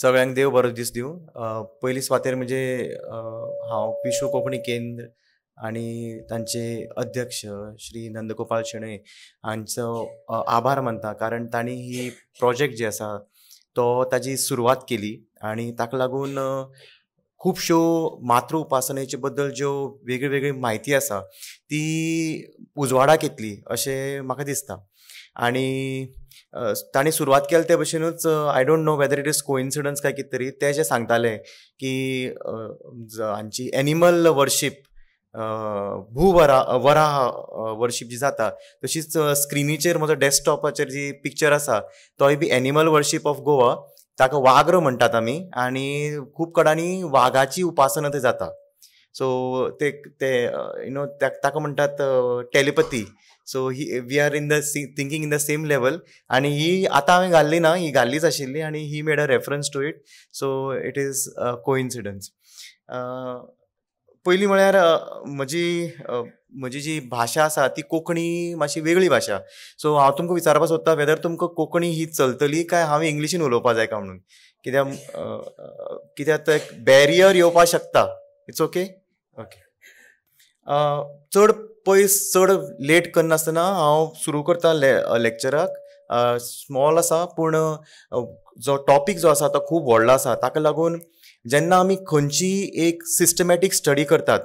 सगळ्यांक देव बरो दीस दिवं. पयली सुवातेर म्हणजे हांव विश्व कोंकणी केंद्र आनी तांचे अध्यक्ष श्री नंदगोपाल शेणै हांचो आभार मानता, कारण तांणी ही प्रोजेक्ट जी आसा तो ताजी सुरवात केली आनी ताका लागून खुबश्यो मातृ उपासनेचे बद्दल ज्यो वेगळी वेगळी म्हायती आसा ती उजवाडाक येतली अशें म्हाका दिसता. आनी तांणी सुरवात केली ते भशेनूच I don't know whether it is coincidence काय कितें तरी, ते जे सांगताले की हांची एनिमल वर्शीप भूवरा वराह वर्शीप जी जाता, तशीच स्क्रिनीचेर म्हजो डेस्कटॉपाचेर जी पिक्चर आसा तोय बी एनिमल वर्शीप ऑफ गोवा, ताका वाघ्र म्हणटात आमी आनी खूब कडांनी वाघाची उपासना थंय जाता. सो ते ते you know ताका म्हणटात telepathy. So he we are in the thinking in the same level. आनी ही आतां हांवें घाल्ली ना, ही घाल्लीच आशिल्ली आनी he made a reference to it. So it is a coincidence. पयलीं म्हळ्यार म्हजी म्हजी जी भाशा आसा ती कोंकणी मातशी वेगळी भाशा. सो हांव तुमकां विचारपाक सोदता वेदर तुमकां कोंकणी ही चलतली काय हांवें इंग्लिशीन उलोवपाक जाय काय म्हणून, कित्याक कित्याक तो एक बॅरियर येवपाक शकता. It's okay okay. चड पयस चड लेट करनासतना हांव सुरू करता लेक्चराक. स्मॉल आसा पूण जो टॉपीक जो आसा तो खूब व्हडलो आसा. ताका लागून जेन्ना आमी खंयची एक सिस्टमॅटीक स्टडी करतात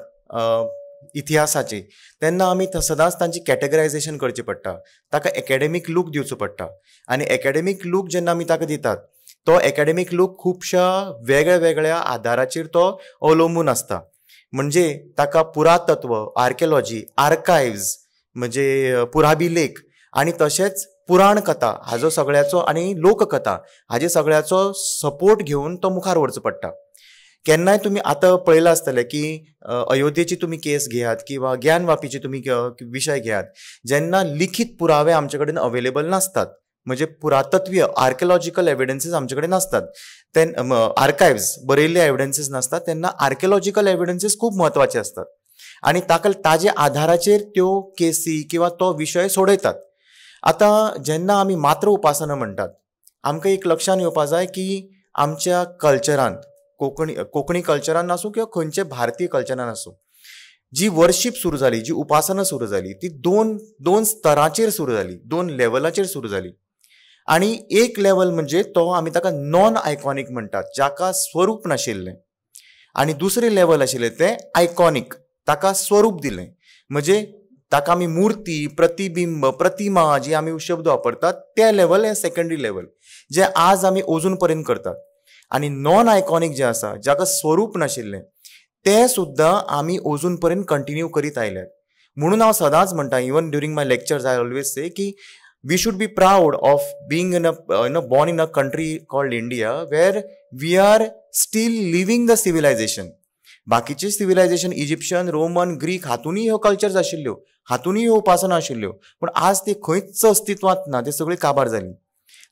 इतिहासाची तेन्ना आमी सदांच तांची कॅटेगरायजेशन करचें पडटा, ताका एकेडमीक लूक दिवचो पडटा. आनी एकेडमीक लूक जेन्ना आमी ताका दितात तो एकेडमीक लूक खुबश्या वेगळ्या वेगळ्या आदाराचेर तो अवलंबून आसता. म्हणजे ताका पुरातत्व, आर्किओलॉजी, आर्कायव्ज म्हणजे पुराभिलेख आनी तशेंच पुराण कथा हाजो सगळ्याचो आनी लोककथा हाजे सगळ्याचो सपोर्ट घेवन तो मुखार व्हरचो पडटा. केन्नाय तुमी आतां पळयलां आसतलें की अयोध्येची तुमी केस घेयात किंवा ज्ञानवापीची तुमी विशय घेयात, जेन्ना लिखीत पुरावे आमचे कडेन अवेलेबल नासतात, म्हणजे पुरातत्वीय आर्किओलॉजिकल एविडन्सीस आमचे कडेन नासतात, आर्कायव्स बरयल्ले एविडन्सीस नासतात, तेन्ना आर्किओलॉजिकल एविडन्सीस खूब म्हत्वाचे आसतात आनी ताका ताजे आधाराचेर त्यो केसी किंवा तो विशय सोडयतात. आतां जेन्ना आमी मातृ उपासना म्हणटात आमकां एक लक्षान येवपा जाय की आमच्या कल्चरांत, कोंकणी कोंकणी कल्चरान आसूं किंवा खंयचे भारतीय कल्चरान आसूं, जी वर्शीप सुरू जाली, जी उपासना सुरू जाली ती दोन दोन स्तराचेर सुरू जाली, दोन लेवलाचेर सुरू जाली. आनी एक लेवल म्हणजे तो आमी ताका नॉन आयकॉनीक म्हणटात, जाका स्वरूप नाशिल्लें, आनी दुसरें लेवल आशिल्लें तें आयकॉनीक, ताका स्वरूप दिलें, म्हणजे ताका आमी मुर्ती, प्रतिबिंब, प्रतिमा जी आमी शब्द वापरतात ते लेवल हें सेकेंडरी लेवल जे आज आमी अजून पर्यंत करतात. आनी नॉन आयकॉनीक जें आसा, जाका स्वरूप नाशिल्लें, तें सुद्दां आमी अजून पर्यंत कंटिन्यू करीत आयल्यात. म्हणून हांव सदांच म्हणटा, even during my lectures I always say की we should be proud of being in a born in a country called India where we are still living the civilization. बाकीचे सिविलायझेशन इजिप्शियन, रोमन, ग्रीक हातूनय ह्यो cultures आशिल्ल्यो, हातूनय ह्यो उपासना आशिल्ल्यो, पूण आज ते खंयच अस्तित्वांत ना, ते सगळी काबार जाली.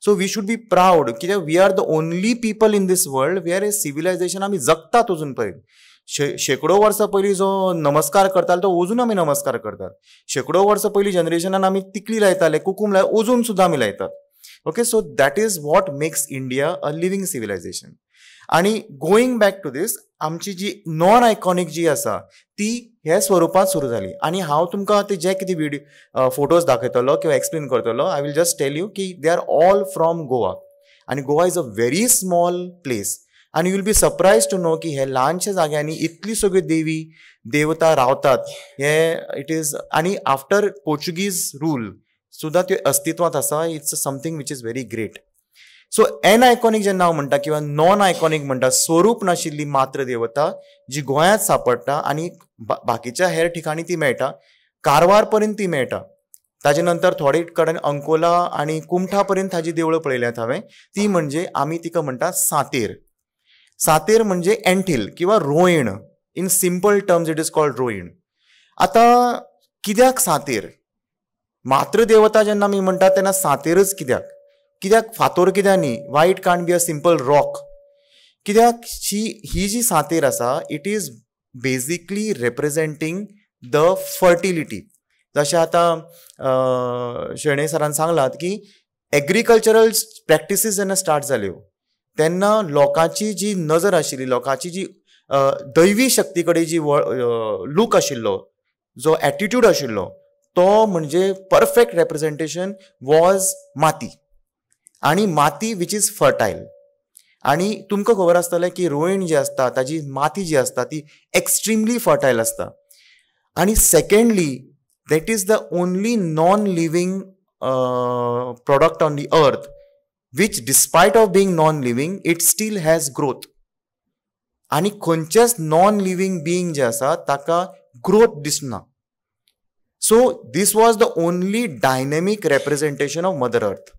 So we should be proud कित्याक we are the only people in this world where a civilization आमी जगतात अजून पर्यंत. शेकडो वर्सां पयलीं जो नमस्कार करताले तो अजून आमी नमस्कार करतात. शेकडो वर्सां पयलीं जनरेशनान आमी तिकली लायताले, कुकूम लाय, अजून सुद्दां आमी लायतात. Okay, so that is what makes India a living civilization. आनी गोईंग बॅक टू these, आमची जी नॉन आयकॉनीक जी आसा ती ह्या स्वरुपांत सुरू जाली. आनी हांव तुमकां ते जे कितें विडियो फोटोज दाखयतलो किंवा एक्सप्लेन करतलो, I will just tell you की they are all from Goa. आनी Goa is a very small place आनी you will be surprise to know की हे ल्हानशा जाग्यांनी इतली सगळी देवी देवता रावतात. हे it is, आनी आफ्टर पोर्चुगीज रूल सुद्दां त्यो अस्तित्वांत आसा. It's something which is very great. So aniconic जेन्ना हांव म्हणटा किंवा नॉन आयकॉनीक म्हणटा, स्वरूप नाशिल्ली मात्र देवता जी गोंयांत सांपडटा आनी बाकीच्या हेर ठिकाणी ती मेळटा, कारवार पर्यंत ती मेळटा. ताजे नंतर थोडे कडेन अंकोला आनी कुमठा पर्यंत ताजी देवळां पळयल्यात हांवें. ती म्हणजे आमी तिका म्हणटा सातेर. सातेर म्हणजे एंठील किंवा रोयण. In simple terms it is called Roin. आतां कित्याक सातेर? मातृदेवता जेन्ना आमी म्हणटात तेन्ना सातेरच कित्याक? कित्याक फातोर कित्याक न्ही? Why it can't be a simple rock? कित्याक ही जी सातेर आसा it is basically representing the fertility. जशें आतां शेणै सरान सांगलां की एग्रीकल्चरल प्रॅक्टिसीस जेन्ना स्टार्ट जाल्यो तेन्ना लोकांची जी नजर आशिल्ली, लोकांची जी दैवी शक्ती कडेन जी लूक आशिल्लो, जो एटिट्यूड आशिल्लो, तो म्हणजे परफेक्ट रेप्रेझेंटेशन वॉज माती, आनी माती which is fertile. आनी तुमकां खबर आसतलें की रोयण जी आसता ताजी माती जी आसता ती एक्स्ट्रिमली फर्टायल आसता. आनी secondly that is the only non living product on the earth which despite of being non living it still has growth. आनी खंयचेच नॉन लिव्हिंग बीइंग जे आसा ताका ग्रोथ दिसना. So this was the only dynamic representation of mother earth.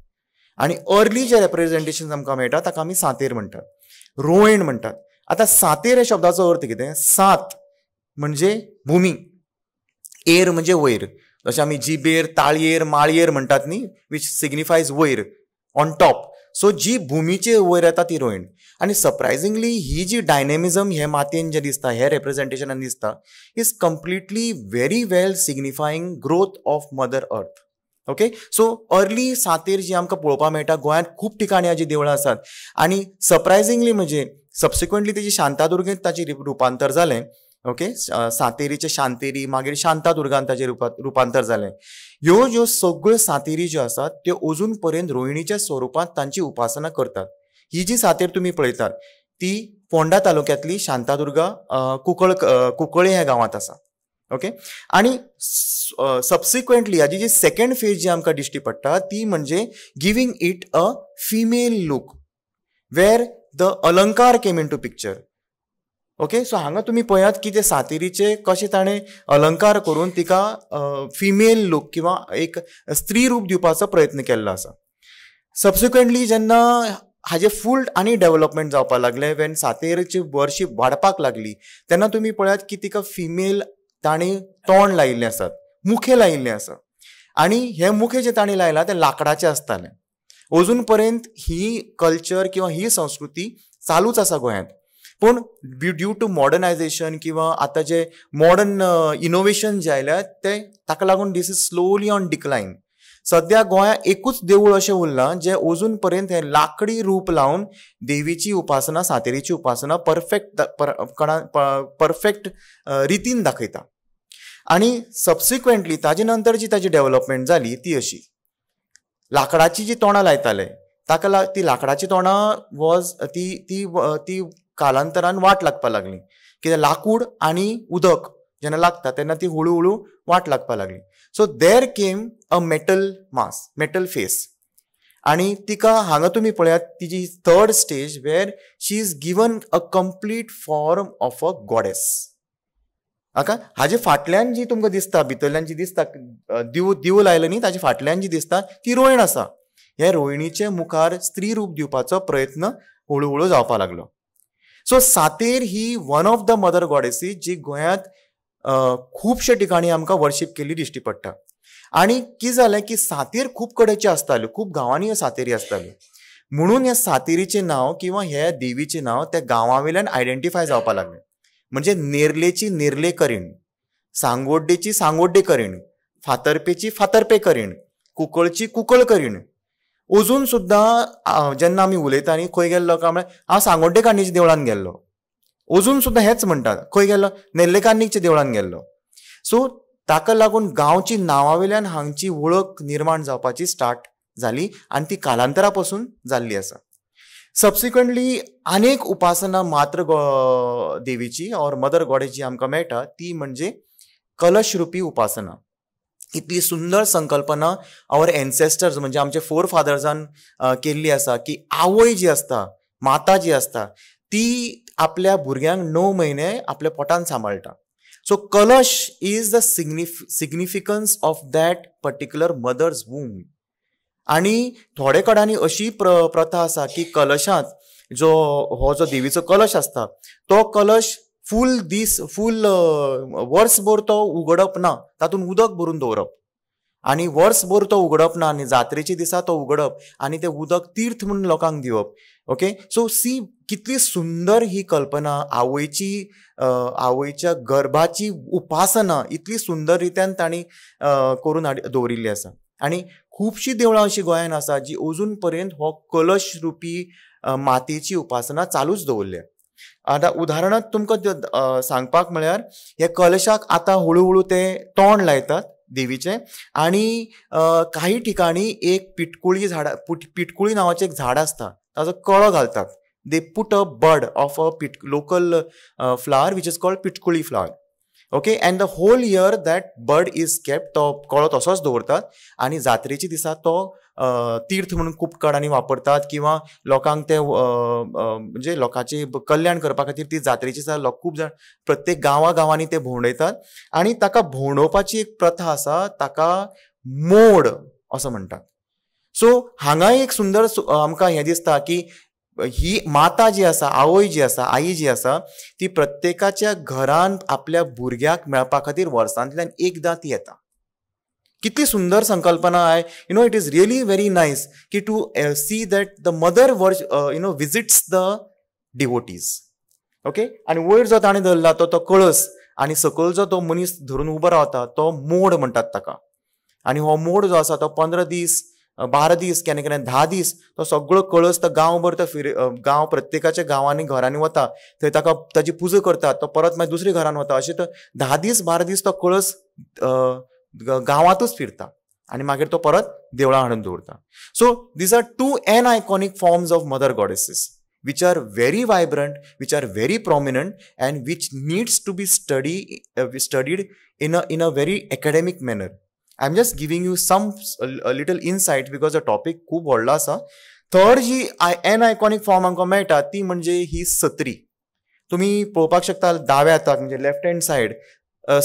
आनी early जे representation आमकां मेळटा ताका आमी सांतेर म्हणटात, रोयण म्हणटात. आतां सांतेर ह्या शब्दाचो अर्थ कितें? सात म्हणजे भुमी, एर म्हणजे वयर, जशें आमी जिबेर, ताळयेर, माळयेर म्हणटात न्ही, which signifies वयर, ऑन टॉप. सो जी भुमीचे वयर येता ती रोयण. आनी सरप्रायझिंगली ही जी डायनेमिजम हे मातयेन जें दिसता, हे रेप्रेझेंटेशनान दिसता, is completely very well signifying growth of mother earth. Okay, so early Santer जी आमकां पळोवपाक मेळटा गोंयांत खूब ठिकाणी हाजी देवळां आसात. आनी सरप्रायझिंगली म्हणजे सबसिक्वंटली तेजी शांतादुर्गेंत ताचें रुपांतर जालें. ओके, सांतेरीचे शांतेरी, मागीर शांतादुर्गान ताचें रुपांतर जालें. ह्यो ज्यो सगळ्यो सांतेरी ज्यो आसात त्यो अजून पर्यंत रोयणीच्या स्वरुपांत तांची उपासना करतात. ही जी सांतेर तुमी पळयतात ती फोंडा तालुक्यांतली शांतादुर्गा कुंकळे ह्या गांवांत आसा. ओके, आनी सबसिक्वंटली हाजी जी सेकंड फेज जी आमकां दिश्टी पडटा ती म्हणजे giving it a female look where the alankar came into picture. Okay, so हांगा तुमी पळयात की ते सांतेरीचे कशें ताणें अलंकार करून तिका फिमेल लूक किंवा एक स्त्री रूप दिवपाचो प्रयत्न केल्लो आसा. सबसिक्वंटली जेन्ना हाजे फूल आनी डेव्हलपमेंट जावपाक लागलें, वेन सांतेरीची वर्शीप वाडपाक लागली, तेन्ना तुमी पळयात की तिका फिमेल ताणें तोंड लायिल्लें आसात, मुखे लायिल्लें आसा. आनी हे मुखे जे ताणें लायलां ते लांकडाचे आसताले. अजून पर्यंत ही कल्चर किंवा ही संस्कृती चालूच आसा गोंयांत, पूण ड्यू टू मॉडर्नायझेशन किंवा आतां जे मॉडर्न इनोवेशन जे आयल्या ते ताका लागून this is slowly on decline. सद्या गोंयांत एकूच देवूळ अशें उरलां जें अजून पर्यंत हें लांकडी रूप लावन देवीची उपासना, सांतेरीची उपासना परफेक्ट परफेक्ट रितीन दाखयता. आनी सबसिक्वंटली ताजे नंतर जी ताजी डेव्हलपमेंट जाली ती अशी, लांकडाची जी तोंडां लायताले ताका ती लांकडाची तोंडां वॉज ती ती ती कालांतरान वाट लागपाक लागली. कित्याक लांकूड आनी उदक जेन्ना लागता तेन्ना ती हळू हळू वाट लागपाक लागली. So there came a metal mask, metal face. आनी तिका हांगा तुमी पळयात तिजी third stage where she is given a complete form of a goddess. आका हाजे फाटल्यान जी तुमकां दिसता, भितरल्यान जी दिसता दिव लायलें न्ही, ताजे फाटल्यान जी दिसता ती रोयण आसा. ह्या रोयणीचे मुखार स्त्री रूप दिवपाचो प्रयत्न हळू हळू जावपाक लागलो. सो सांतेर ही one of the mother goddesses जी गोंयांत खुबशे ठिकाणी आमकां वर्शीप केल्ली दिश्टी पडटा. आनी कितें जालें की सांतेर खूब कडेचे आसताल्यो, खूब गांवांनी ह्यो सांतेरी आसताल्यो, म्हणून ह्या सांतेरीचें नांव किंवा ह्या देवीचें नांव त्या गांवा वयल्यान आयडेंटिफाय जावपाक लागलें. म्हणजे नेर्लेची नेर्ले करीण, सांगोड्डेची सांगोड्डे करीण, फातर्पेची फातर्पे करीण, कुंकळची कुंकळ करीण. अजून सुद्दां जेन्ना आमी उलयता न्ही, खंय गेल्लो काय म्हळ्यार हांव सांगोड्डेकान्नीच्या देवळान गेल्लो, अजून सुद्दां हेंच म्हणटात, खंय गेल्लो, नेर्लेकान्नीच्या देवळान गेल्लो. सो ताका लागून गांवची नांवा वयल्यान हांगची वळख निर्माण जावपाची स्टार्ट जाली आनी ती कालांतरा पसून जाल्ली आसा. सबसिक्वंटली अनेक उपासना मात्र देवीची ऑर मदर गॉडेस जी आमकां मेळटा ती म्हणजे कलश रुपी उपासना. इतली सुंदर संकल्पना our ancestors म्हणजे आमचे फोर फादर्सान केल्ली आसा की आवय जी आसता, माता जी आसता, ती आपल्या भुरग्यांक 9 म्हयने आपल्या पोटान सांबाळटा. So kalash is the significance of that particular mother's womb. आनी थोडे कडांनी अशी प्रथा आसा की कलशांत जो हो जो देवीचो कलश आसता तो कलश फूल दीस फूल वर्सभर तो उगडप ना, तातूंत उदक भरून दवरप आनी वर्सभर तो उगडप ना आनी जात्रेच्या दिसा तो उगडप आनी तें उदक तीर्थ म्हणून लोकांक दिवप. ओके, सो सी कितली सुंदर ही कल्पना, आवयची आवयच्या गर्भाची उपासना इतली सुंदर रित्यान तांणी करून दवरिल्ली आसा. आनी खुबशीं देवळां अशीं गोंयांत आसा जी अजून पर्यंत हो कलश रुपी मातेची उपासना चालूच दवरल्या. आतां उदाहरणांत तुमकां सांगपाक म्हळ्यार हे कलशाक आतां हळू हळू ते तोंड लायतात देवीचें आनी काही ठिकाणी एक पिटकुळी झाडां, पिटकुळी नांवाचें एक झाड आसता ताजो कळो घालतात. They put a bud of a local flower which is called pitkuli flower. Okay, and the whole year that bud is kept. तो कळो तसोच दवरतात आनी जात्रेच्या दिसा तो तीर्थ म्हणून कुपकडांनी वापरतात किंवा लोकांक ते म्हणजे लोकांचे कल्याण करपा खातीर ती जात्रेची दिसा लोक खूब जाण प्रत्येक गांवा गांवांनी ते भोंवडयतात आनी ताका भोंवडोवपाची एक प्रथा आसा, ताका मोड असो म्हणटात. सो हांगाय एक सुंदर आमकां हें दिसता की ही माता जी आसा, आवय जी आसा, आई जी आसा, ती प्रत्येकाच्या घरान आपल्या भुरग्याक मेळपा खातीर वर्सांतल्यान एकदां ती येता. कितली सुंदर संकल्पना आहे. You know it is really very nice की to see that the mother you know visits the devotees. Okay, आनी वयर जो ताणें धरला तो तो कळस आनी सकयल जो तो मनीस धरून उबो रावता तो मोड म्हणटात ताका. आनी हो मोड जो आसा तो 15 दीस 12 दीस केन्ना केन्ना 10 दीस तो सगळो कळस तो गांवभर तो गांव प्रत्येकाच्या गांवांनी घरांनी वता, थंय ताका ताजी पुजा करतात, तो परत मागीर दुसऱ्या घरान वता. अशें तो 10 दीस 12 दीस तो कळस गांवांतूच फिरता आनी मागीर तो परत देवळां हाडून दवरता. So these are two aniconic forms of mother goddesses which are very vibrant, which are very prominent and which needs to be studied in a very academic manner. I am just giving you some little insight because the topic खूब व्हडलो आसा. Third G N iconic form आमकां मेळटा ती म्हणजे ही सत्री. तुमी पळोवपाक शकता दाव्या हाताक म्हणजे लेफ्ट हँड सायड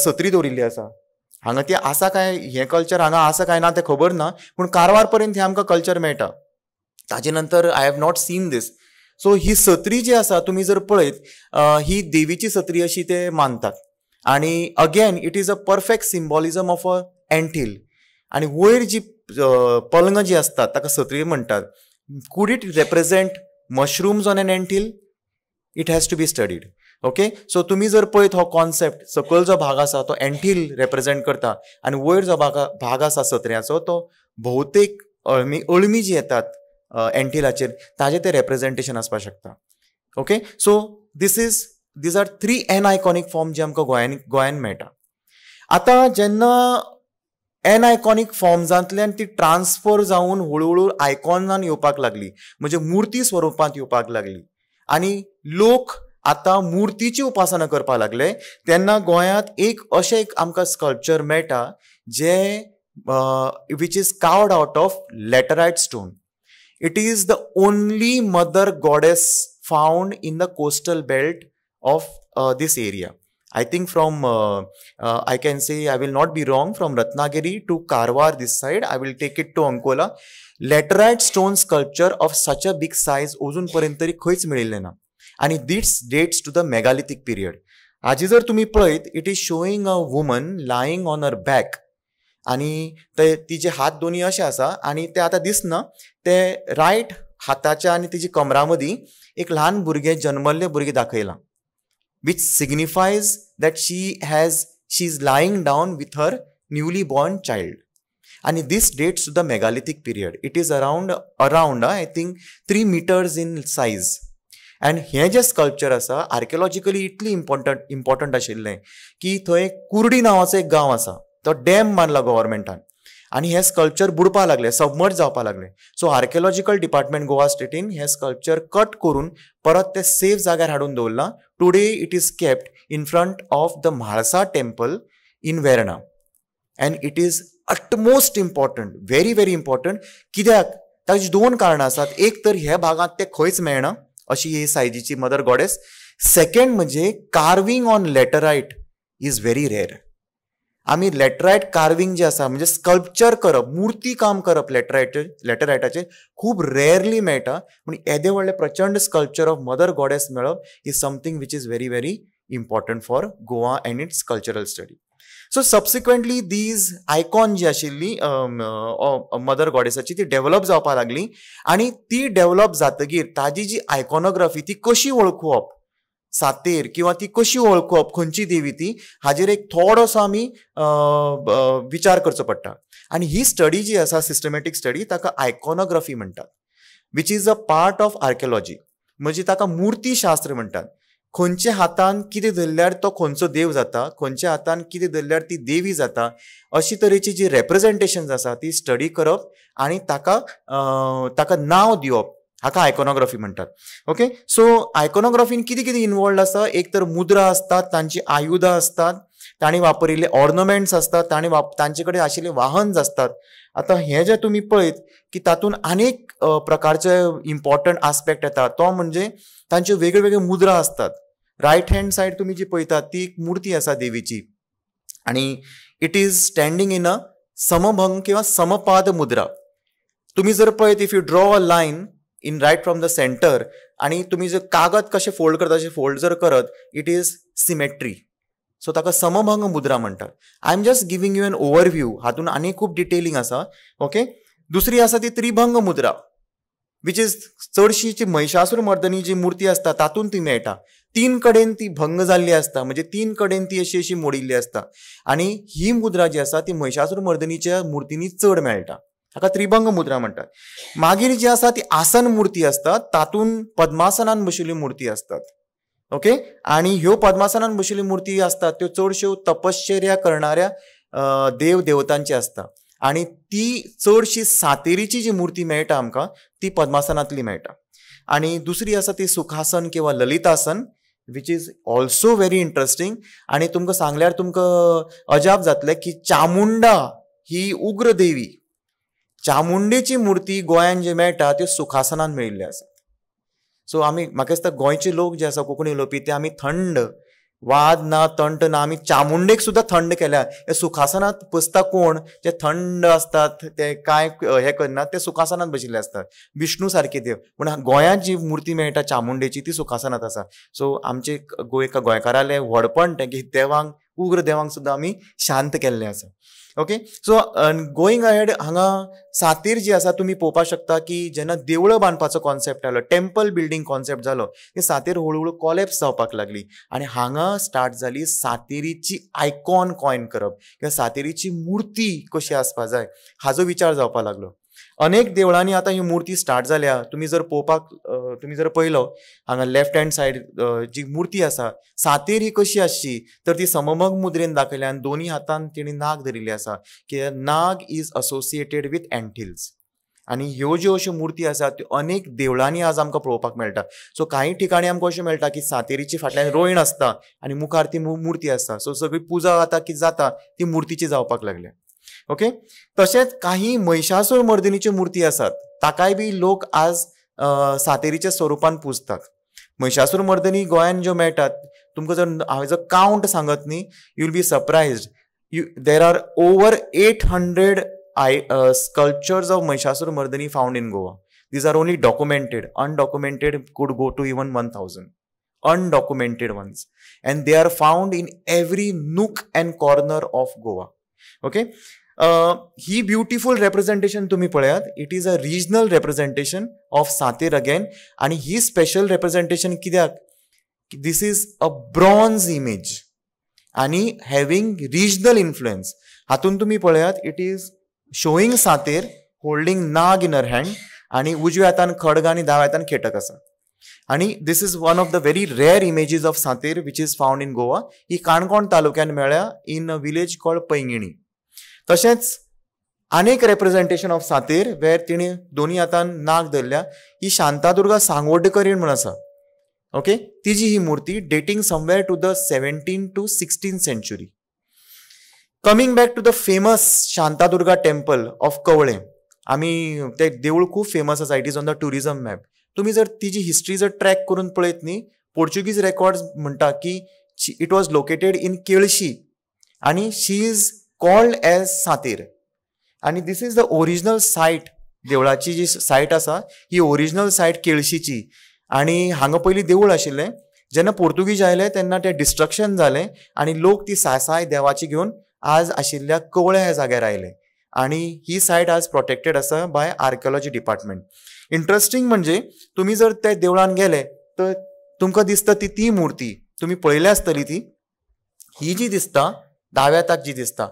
सत्री दवरिल्ली आसा. हांगा ती आसा काय हें कल्चर हांगा आसा काय ना तें खबर ना, पूण कारवार पर्यंत हें आमकां कल्चर मेळटा. ताजे नंतर I have not seen this. So ही सत्री जी आसा तुमी जर पळयत ही देवीची सत्री अशी ते मानतात आनी again it is a perfect symbolism of a anthill. आनी वयर जी पलंगां जी आसतात ताका सत्री म्हणटात. Could it represent mushrooms on an anthill? It has to be studied. Okay, so तुमी जर पळयत हो कॉन्सेप्ट सकयल जो भाग आसा तो एंटील रेप्रेझेंट करता आनी वयर जो भाग आसा सत्र्याचो तो बहुतेक अळमी जी येतात एंटिलाचेर ताजें तें रेप्रेझेंटेशन आसपाक शकता. Okay, so these are three aniconic form जे आमकां गोंयान मेळटा. आतां जेन्ना एन आयकॉनीक फॉर्म्सांतल्यान ती ट्रान्सफर जावन हळू हळू आयकॉनान येवपाक लागली, म्हणजे मुर्ती स्वरुपांत येवपाक लागली आनी लोक आतां मुर्तीची उपासना करपाक लागले, तेन्ना गोंयांत एक अशें एक आमकां स्कल्पचर मेळटा जें which is carved out of laterite stone. It is the only mother goddess found in the coastal belt of this area. I think from, I can say, I will not be wrong, from Ratnagiri to Karwar this side, I will take it to Ankola. Laterite stone sculpture of such a big size अजून पर्यंत तरी खंयच मेळिल्लें ना आनी this dates to the megalithic period. हाजी जर तुमी पळयत, it is showing a woman lying on her back आनी ते तिजे हात दोनी अशे आसा आनी ते आतां दिसना, ते रायट हाताच्या आनी तिजी कमरा मदीं एक ल्हान भुरगें, जन्मल्लें भुरगें दाखयलां, which signifies that she is lying down with her newly born child. And this dates to the megalithic period. It is around I think 3 meters in size. And हें जें स्कल्पचर आसा आर्कियोलॉजिकली इतली इम्पॉर्टंट आशिल्लें की थंय कुर्डी नांवाचो एक गांव आसा, तो डॅम बांदला गव्हर्मेंटान आनी हें स्कल्पचर बुडपाक लागलें, सबमर्ज जावपाक लागलें. सो आर्कियोलॉजिकल डिपार्टमेंट गोवा स्टेटीन हें स्कल्पचर कट करून परत तें सेफ जाग्यार हाडून दवरलां. Today it is kept in front of the Mhalsa temple in Verna and it is utmost important, very very important. कित्याक? ताजी दोन कारणां आसात. एक तर ह्या भागांत तें खंयच मेळना अशी ही सायजीची मदर गॉडेस. सेकंड म्हणजे carving on laterite is very rare. आमी लॅटरायट कार्विंग जे आसा म्हणजे स्कल्पचर करप, मुर्ती काम करप लॅटरायटाचेर खूब रेयरली मेळटा. पूण येदें व्हडलें प्रचंड स्कल्पचर ऑफ मदर गॉडेस मेळप is something which is very very important for Goa and its cultural study. So subsequently these icon जी आशिल्ली मदर गॉडेसाची ती डेव्हलप जावपाक लागली आनी ती डेव्हलप जातकीर ताजी जी आयकॉनोग्राफी ती कशी वळखुवप सातेर किंवा ती कशी वळखुवप खंयची देवी ती, हाजेर एक थोडोसो आमी विचार करचो पडटा. आनी ही स्टडी जी आसा सिस्टमॅटीक स्टडी ताका आयकॉनोग्राफी म्हणटात. which is a part of archaeology. म्हणजे ताका मूर्तीशास्त्र म्हणटात. खंयच्या हातान कितें धरल्यार तो खंयचो देव जाता, खंयच्या हातान कितें धरल्यार ती देवी जाता, अशी तरेची जी रेप्रेजेंटेशन आसा ती स्टडी करप आनी ताका ताका नांव दिवप हाका आयकॉनोग्राफी म्हणटात. ओके, सो आयकॉनोग्राफीन कितें कितें इनवॉल्ड आसा, एक तर मुद्रा आसतात, तांची आयुधां आसतात, तांणी वापरिल्ले ऑर्नमेंट्स आसतात, तांणी तांचे कडेन आशिल्ले वाहन आसतात. आतां हें जें तुमी पळयत की तातूंत अनेक प्रकारचे इम्पॉर्टंट आस्पेक्ट येता, तो म्हणजे तांच्यो वेगळ्यो वेगळ्यो मुद्रा आसतात. रायट हँड सायड तुमी जी पळयतात ती एक मुर्ती आसा देवीची आनी it is standing in a समभंग किंवा समपाद मुद्रा. तुमी जर पळयत, if you draw a line in right from the centre आनी तुमी जर कागद कशें फोल्ड करता तशें फोल्ड जर करत, it is symmetry. सो ताका समभंग मुद्रा म्हणटात. I am just giving you an overview, हातून आनी खूब डिटेलिंग आसा. ओके, दुसरी आसा ती त्रिभंग मुद्रा, which is चडशी जी महिषासूर मर्दनी जी मुर्ती आसता तातूंत ती मेळटा. तीन कडेन ती भंग जाल्ली आसता, म्हणजे तीन कडेन ती अशी अशी मोडिल्ली आसता आनी ही मुद्रा जी आसा ती महिषासूर मर्दनीच्या मुर्तींनी चड मेळटा. हाका त्रिभंग मुद्रा म्हणटात. मागीर जी आसा ती आसन मुर्ती आसता, तातूंत पद्मासनान बशिल्ली मुर्ती आसतात. ओके, आनी ह्यो पद्मासनान बशिल्ली मुर्ती आसतात त्यो चडश्यो तपश्चर्या करणाऱ्या देव देवतांची आसता आनी ती चडशी सातेरीची जी मुर्ती मेळटा आमकां ती पद्मासनांतली मेळटा. आनी दुसरी आसा ती सुखासन किंवा ललितासन, which is also very interesting. आनी तुमकां सांगल्यार तुमकां अजाप जातलें की चामुंडा ही उग्र देवी, चामुंडेची मुर्ती गोंयांत जी मेळटा त्यो सुखासनान मेळिल्ली आसा. सो आमी, म्हाका दिसता गोंयचे लोक जे आसा कोंकणी उलोवपी ते आमी थंड, वाद ना तंट ना, आमी चामुंडेक सुद्दां थंड केल्या. हे सुखासनांत बसता कोण, जे थंड आसतात ते कांय हे करनात, ते सुखासनांत बशिल्ले आसतात, विष्णू सारके देव. पूण गोंयांत जी मुर्ती मेळटा चामुंडेची ती सुखासनांत आसा. सो आमचे गोंयकारालें व्हडपण तें की देवांक, उग्र देवांक सुद्दां आमी शांत केल्लें आसा. ओके, सो गोईंग अहेड, हांगा सातेर जी आसा तुमी पळोवपाक शकता की जेन्ना देवळां बांदपाचो कॉन्सेप्ट आयलो, टेम्पल बिल्डींग कॉन्सेप्ट जालो, ती सातेर हळू हळू कॉलेप्स जावपाक लागली आनी हांगा स्टार्ट जाली सातेरीची आयकॉन कॉयन करप किंवा सातेरीची मुर्ती कशी आसपा जाय हाजो विचार जावपाक लागलो. अनेक देवळांनी आतां ही मुर्ती स्टार्ट जाल्या. तुमी जर पळोवपाक, तुमी जर पळयलो हांगा लेफ्ट हँड सायड जी मुर्ती आसा सातेर ही कशी आसची तर ती सममग मुद्रेन दाखयल्या आनी दोनी हातान तिणें नाग धरिल्ली आसा, की नाग is associated with anthills. आनी ह्यो ज्यो अश्यो मुर्ती आसा त्यो अनेक देवळांनी आज आमकां पळोवपाक मेळटा. सो कांय ठिकाणी आमकां अशें मेळटा की सातेरीची फाटल्यान रोयण आसता आनी मुखार ती मुर्ती आसता. सो सगळी पुजा आतां कितें जाता ती मुर्तीची जावपाक लागल्या. ओके, तशेंच काही महिषासूर मर्दिनीच्यो मुर्ती आसात ताकाय बी लोक आज सातेरीच्या स्वरुपान पुजतात. महिषासूर मर्दिनी गोंयांत ज्यो मेळटात तुमकां जर हांवें जर कावंट सांगत न्ही, you will be surprised. There are over 800 sculptures of Mahishasura Mardini found in Goa. These are only documented. Undocumented could go to even 1000 undocumented ones, and they are found in every nook and corner of Goa. Okay, he beautiful representation तुम्ही पळयात, it is a regional representation of Sater again. आणि ही special representation कित्याक, this is a bronze image आणि having regional influence. हातून तुम्ही पळयात, it is showing Sater holding Nag in her hand आणि उजव्या हातान खडग आनी दाव्या हातान खेटक आसा. आणि this is one of the very rare images of Sater which is found in Goa. ही काणकोण तालुक्यान मेळ्ळ्या in a village called Paingini. तशेंच अनेक रेप्रेझेंटेशन ऑफ सातेर वेर तिणें दोनी हातान नाग धरल्या. ही शांतादुर्गा सांगोड्डकरीण म्हूण आसा. ओके, तिजी ही मूर्ती dating somewhere to the 17 to 16 century. Coming back to the famous Shantadurga temple of Kavlem, आमी ते देवूळ खूब फेमस आसा, it is on the tourism map. तुमी जर तिजी हिस्ट्री जर ट्रॅक करून पळयत न्ही, पोर्चुगीज रेकॉर्ड्स म्हणटा की it was located in Quelossim आनी she is called as Sater. आनी this is the original site, देवळाची जी सायट आसा ही ओरिजिनल सायट केळशीची. आनी हांगा पयलीं देवूळ आशिल्लें, जेन्ना पोर्तुगीज आयले तेन्ना तें डिस्ट्रक्शन जालें आनी लोक ती सासाय देवाची घेवन आज आशिल्ल्या कवळ्या ह्या जाग्यार आयले आनी ही सायट आज प्रोटेक्टेड आसा बाय आर्किओलॉजी डिपार्टमेंट. इंट्रस्टींग म्हणजे तुमी जर त्या देवळान गेले तर तुमकां दिसता ती ती मूर्ती तुमी पळयल्या आसतली. ती ही जी दिसता दाव्या हाताक जी दिसता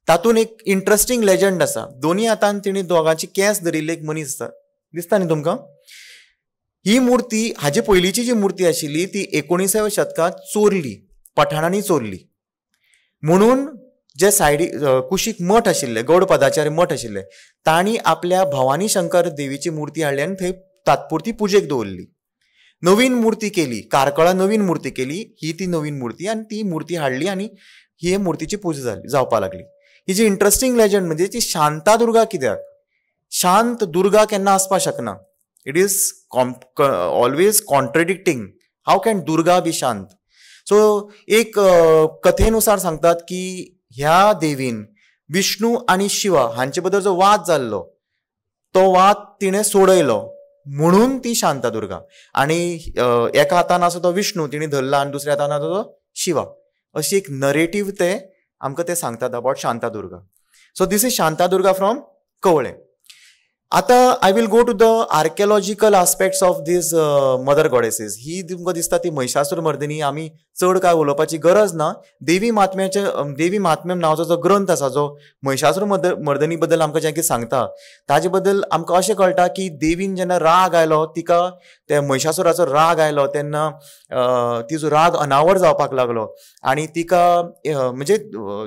तातूंत एक इंट्रस्टींग लेजंड आसा. दोनी हातान तिणें दोगांची केंस धरिल्ली एक मनीस आसा, दिसता न्ही तुमकां. ही मूर्ती हाजे पयलींची जी मूर्ती आशिल्ली ती 19व्या शतकांत चोरली, पठाणांनी चोरली. म्हणून जे सायडी कुशीक मठ आशिल्ले, गौडपदाचार्य मठ आशिल्ले, तांणी आपल्या भवानी शंकर देवीची मूर्ती हाडली आनी थंय तात्पुरती पुजेक दवरली. नवीन मूर्ती केली, कार्कळा नवीन मूर्ती केली, ही ती नवीन मूर्ती आनी ती मूर्ती हाडली आनी ही मूर्तीची पुजा जाली, जावपा लागली. ही जी इंट्रस्टींग लेजंड म्हणजे ती शांतादुर्गा कित्याक, शांत दुर्गा केन्ना आसपाक शकना. It is always contradicting. How can Durga be Shant? So एक कथेनुसार सांगतात की ह्या देवीन विष्णू आनी शिवा हांचे बद्दल जो वाद जाल्लो तो वाद तिणें सोडयलो म्हणून ती शांतादुर्गा. आनी एका हातान आसा तो विष्णू तिणें धरला आनी दुसऱ्या हातान आसा तो शिवा, अशी एक नरेटीव ते आमकां ते सांगतात about Shantadurga. So this is Shantadurga from Kavlem. आतां I will go to the archaeological aspects of these mother goddesses. ही तुमकां दिसता ती महिषासूर मर्दिनी. आमी चड काय उलोवपाची गरज ना. देवी महात्म्याचे, देवी महात्म्यम नांवाचो जो ग्रंथ आसा जो महिषासूर मर्दिनी बद्दल आमकां जें कितें सांगता ताजे बद्दल आमकां अशें कळटा की देवीन जेन्ना राग आयलो, तिका त्या महिषासुराचो राग आयलो तेन्ना तिजो राग अनावर जावपाक लागलो आनी तिका म्हणजे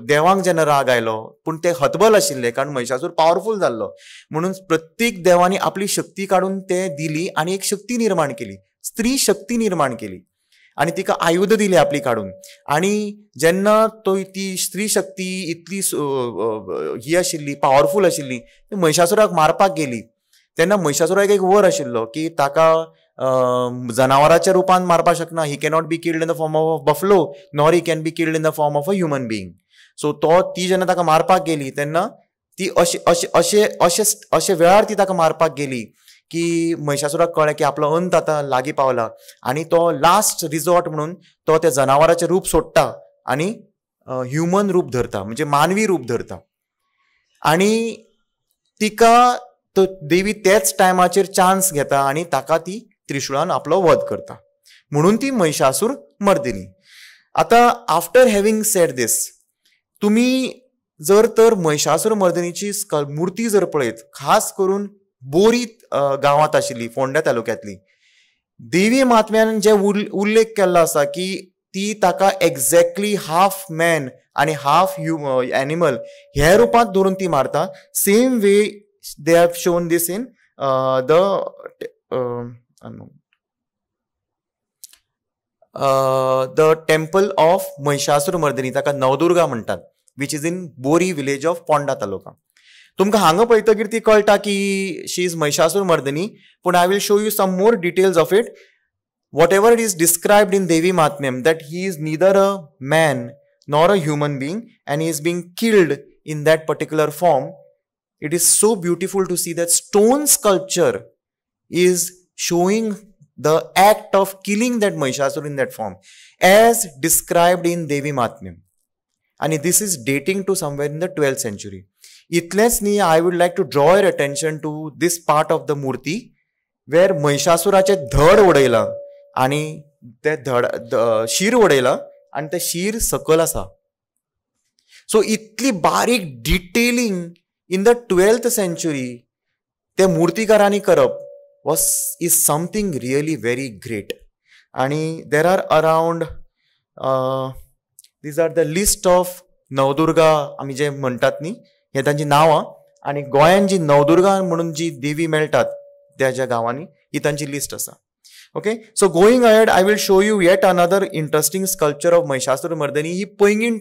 देवांक जेन्ना राग आयलो, पूण ते हतबल आशिल्ले कारण महिषासूर पावरफूल जाल्लो, म्हणून प्रत्येक देवांनी आपली शक्ती काडून ते दिली आनी एक शक्ती निर्माण केली, स्त्री शक्ती निर्माण केली आनी तिका आयुध दिली आपली काडून. आनी जेन्ना तो ती स्त्री शक्ती इतली ही आशिल्ली, पावरफूल आशिल्ली, महिषासुराक मारपाक गेली तेन्ना महिषासुराक एक वर आशिल्लो की ताका जनावराच्या रुपान मारपाक शकना. He cannot be killed in the form of a buffalo nor he can be killed in the form of a human being. So तो ती जेन्ना ताका मारपाक गेली तेन्ना ती अशे अशे अशे अशे अशे वेळार ती ताका मारपाक गेली की महिषासुराक कळ्ळें की आपलो अंत आतां लागीं पावला आनी तो लास्ट रिजॉर्ट म्हणून तो त्या जनावराचें रूप सोडटा आनी ह्युमन रूप धरता, म्हणजे मानवी रूप धरता. आनी तिका तो देवी त्याच टायमाचेर चान्स घेता आनी ताका ती त्रिशुळान आपलो वध करता, म्हणून ती महिषासूर मर्दिनी. आतां आफ्टर हॅविंग सेड दीस, तुमी जर तर महिषासूर मर्दिनीची मूर्ती जर पळयत, खास करून बोरी गांवांत आशिल्ली फोंड्या तालुक्यांतली, देवी महात्म्यान जे उल्लेख केल्लो आसा की ती ताका एक्झॅक्टली हाफ मॅन आनी हाफ एनिमल ह्या रुपांत धरून ती मारता. Same way they have shown this in the temple of Mahishasura Mardini, ताका नवदुर्गा म्हणटात, which is in Bori village of Ponda taluka. तुमकां हांगा पळयतकीर ती कळटा की शी is Mahishasura Mardini, पूण I will show you some more details of it. Whatever it is described in Devi Mahatmyam that he is neither a man nor a human being and he is being killed in that particular form. It is so beautiful to see that stone sculpture is showing the act of killing that Mahishasura in that form as described in Devi Mahatmyam. And this is dating to somewhere in the 12th century. इतलेंच न्ही, I would like to draw your attention to this part of the murti where महिषासुराचें धड उडयलां आनी तें धड शीर उडयलां आनी तें शीर सकयल आसा. सो इतली बारीक detailing in the 12th century ते मुर्तीकारांनी करप was is something really very great. आनी there are around these are the list of Navdurga आमी जे म्हणटात न्ही, हे तांची नांवां. आनी गोंयांत जी नवदुर्गा म्हणून जी देवी मेळटात त्या ज्या गांवांनी, ही तांची लिस्ट आसा. Okay, so going ahead I will show you yet another interesting sculpture of Mahishasura Mardini. ही पैंगीण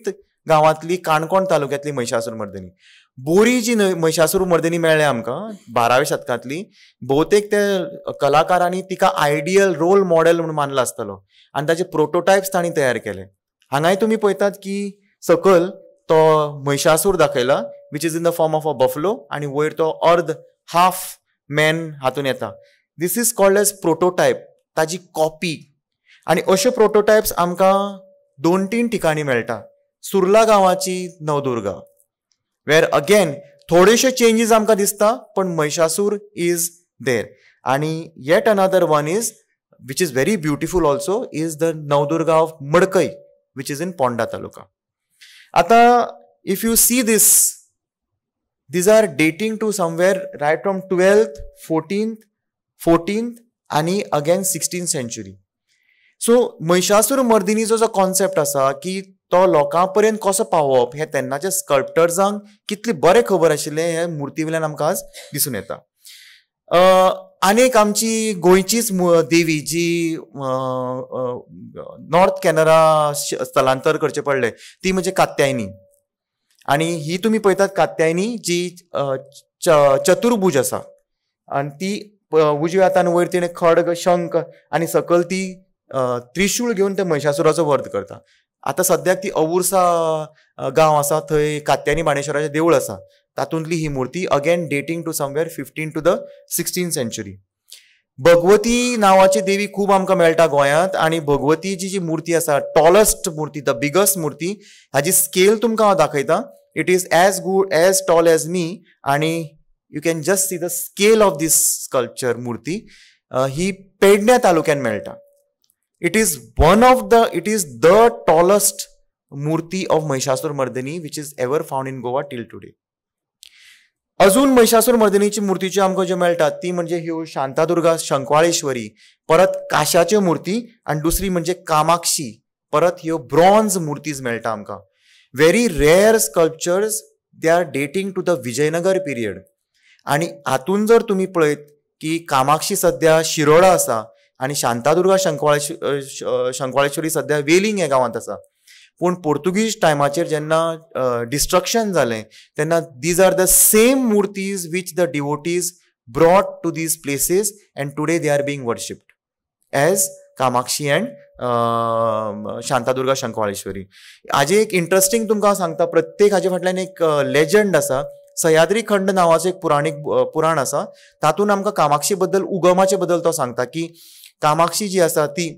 गांवांतली काणकोण तालुक्यांतली महिषासूर मर्दिनी. बोरी जी महिषासूर मर्दिनी मेळ्ळ्या आमकां 12व्या शतकांतली, भोवतेक ते कलाकारांनी तिका आयडियल रोल मॉडेल म्हणून मानला आसतलो आनी ताचे प्रोटोटायप्स तांणी तयार केले. हांगाय तुमी पळयतात की सकयल तो महिषासूर दाखयला which is in the form of a buffalo आनी वयर तो अर्द हाफ मॅन हातून येता. This is called as prototype, ताजी कॉपी. आनी अश्यो प्रोटोटायप्स आमकां 2-3 ठिकाणी मेळटा. सुर्ला गांवाची नवदुर्गा वेर अगेन थोडेशे चेंजीस आमकां दिसता पण महिषासूर is there. आनी yet another one is which is very beautiful also is the Navdurga of Madkai which is in Ponda taluka. आतां if you see this, these are dating to somewhere right from 12th, 14th, 14th आनी again 16th century. So Mahishasur मर्दिनीचो जो concept आसा की तो लोकां पर्यंत कसो पावप हें तेन्नाच्या स्कल्प्टर्सांक कितली बरें खबर आशिल्लें हे मुर्ती वयल्यान आमकां आज दिसून येता. आनीक आमची गोंयचीच देवी जी नॉर्थ कॅनरा स्थलांतर करचें पडलें ती म्हणजे कात्यायनी. आनी ही तुमी पळयतात कात्यायनी जी चतुर्भुज आसा आनी ती उजव्या हातान वयर तिणें खड्ग शंख आनी सकयल ती त्रिशूळ घेवन ते महिषासुराचो वध करता. आतां सद्याक ती अवुर्सा गांव आसा थंय कात्यायनी बाणेश्वराचें देवूळ आसा, तातूंतली ही मुर्ती again dating to somewhere 15 to the 16th century. Bhagwati नांवाची देवी खूब आमकां मेळटा गोंयांत आनी भगवतीची जी मुर्ती आसा टॉलस्ट मुर्ती, the biggest मुर्ती, हाजी स्केल तुमकां हांव दाखयता. It is as good as tall as me आनी you can just see the scale of this sculpture मुर्ती. ही पेडण्या तालुक्यान मेळटा. It is it is the tallest murti of Mahishasur Mardini which is ever found in Goa till today. अजून महिषासूर मर्दिनीची मुर्तीच्यो आमकां ज्यो मेळटात ती म्हणजे ह्यो शांतादुर्गा शंकवाळेश्वरी, परत काशाच्यो मुर्ती आनी दुसरी म्हणजे कामाक्षी, परत ह्यो ब्रॉन्ज मुर्तीज मेळटा आमकां. Very rare sculptures, they are dating to the Vijayanagar period. आनी हातून जर तुमी पळयत की कामाक्षी सद्या शिरोडा आसा आनी शांतादुर्गा शंकवाळेश्वरी सद्या वेलिंग ह्या गांवांत आसा. पूण पोर्तुगीज टायमाचेर जेन्ना डिस्ट्रक्शन जालें तेन्ना these are the same murtis which the devotees brought to these places and today they are being worshipped as Kamakshi and Shantadurga Shankhwaleshwari. हाजे एक इंट्रस्टींग तुमकां हांव सांगता, प्रत्येक हाजे फाटल्यान एक लेजंड आसा. सह्याद्री खंड नांवाचो एक पुराणीक पुराण आसा, तातूंत आमकां कामाक्षी बद्दल उगमाचे बद्दल तो सांगता की कामाक्षी जी आसा ती